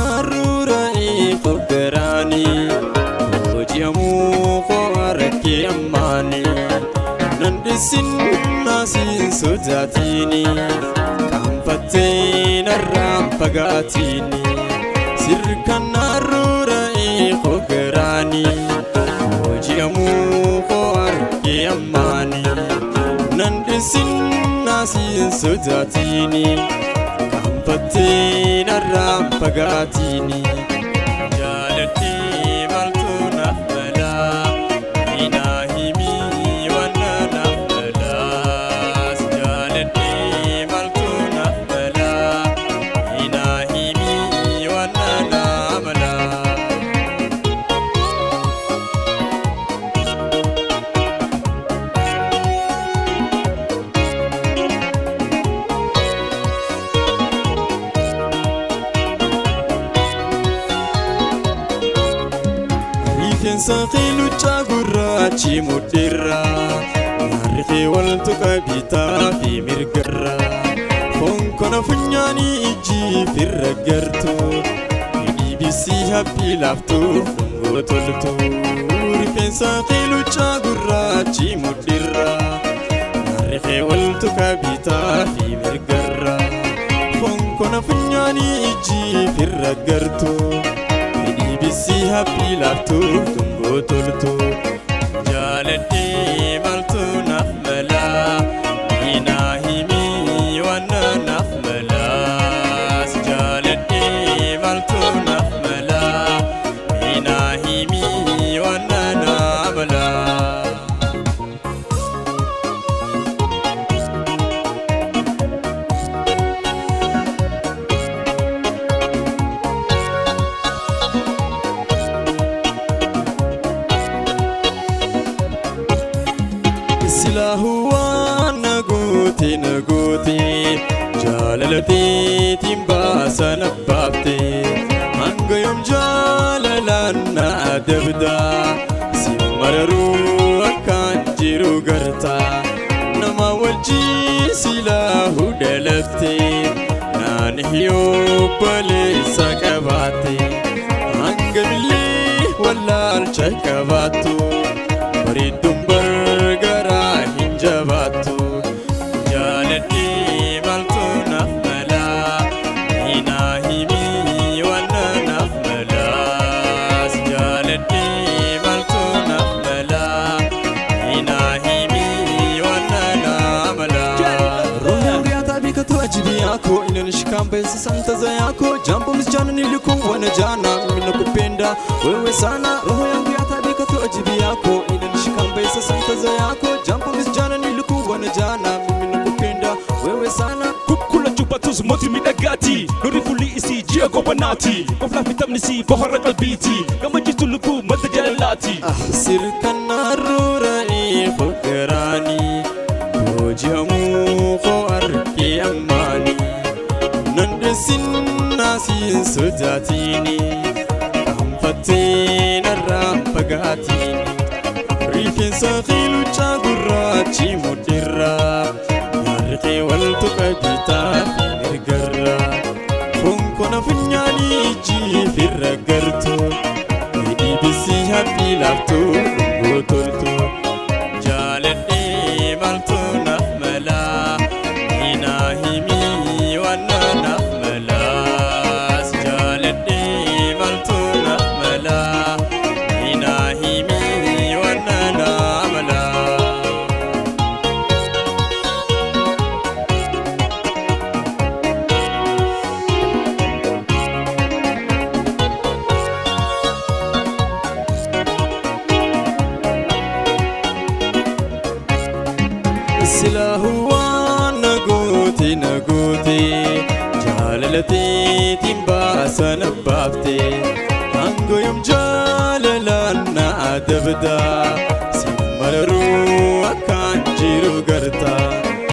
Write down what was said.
Sirkannaarruura'ee koggaraanii hojii koo ammaanii nan dhisin naasiin sodaatiini qaanfattee narraan fagaatiini. Sirkannaarruura'ee koggaraanii hojii koo ammaanii nan dhisin naasiin sodaatiini. Qaanfattee narraan fagaatiini. Jaaladhee maaltu naaf malaa? Hinaa himii waan naaf malaa? Jaaladhee maaltu naaf malaa? Hinaa himii waan naaf malaa? Rifeensa kee luccaa gurraachi mudhiirra, nyaarri kee wal tuqa bitaa fi mirgarra. Fonkona funyaanii ijji firra gartu, hidhii haphii laaftuu dhungoo toltu. Rifeensa kee luccaa gurraachi mudhiirra, nyaarri kee wal tuqa bitaa fi mirgarra. Fonkona funyaanii ijji firra gartu. Hidhii haphii laaftuu dhungoo toltu. Jaaladhee maaltu naaf malaa? Hinaa himii waan naaf malaa? Jaaladhee maaltu naaf malaa? Hinaa himii waan naaf malaa? Silaahu waan na goote na goote, jaalala teetiin baasa na baafte. Hanga yoom jaalalaan na adabda? Si mararuu akkaan jiru garta. Nama wajjin silaahu dhalafte, naan hiyoo baleessa qabaatte. Hanga millee wallaalcha qabaattu, bareedduun bargaraa hin jabaattu. Jaaladhee maaltu naaf malaa? Hinaa himii waan naaf malaa? Jaaladhee maaltu naaf malaa? Hinaa himii waan naaf malaa? Roho yangu yatabika tu ajili yako, inanishika mpenzi santaza yako. Jambo msichana, nilikuwa na jana, mimi nakupenda wewe sana. Roho yangu yatabika tu ajili yako, inanishika mpenzi santaza yako. Jambo msichana, nilikuwa na jana, mimi nakupenda wewe sana. Kukkula cubbatus mootii miidhagaati. Nurri fulli isii ji'a gobbanaati. Qoflaa fi taphni isii bohaara qalbiiti. Gammachiistu lubbuu madda jaalalaati. Sirkannaarruura'ee koggaraanii hojii koo arkee ammaanii nan dhisin naasiin sodaatiini qaanfattee narraan fagaatiini. Rifeensa kee luccaa gurraachi mudhiirra, nyaarri kee wal tuqa bitaa fi mirgarra. Fonkona funyaanii ijji firra gartu, hidhii haphii laaftuu dhungoo toltu. Jaaladhee maaltu naaf malaa? Hinaa himii waan naaf malaa? Jaaladhee maaltu naaf malaa? Hinaa himii waan naaf malaa? Silaahu waan na goote na goote, jaalala teetiin baasa na baafte. adabdaa.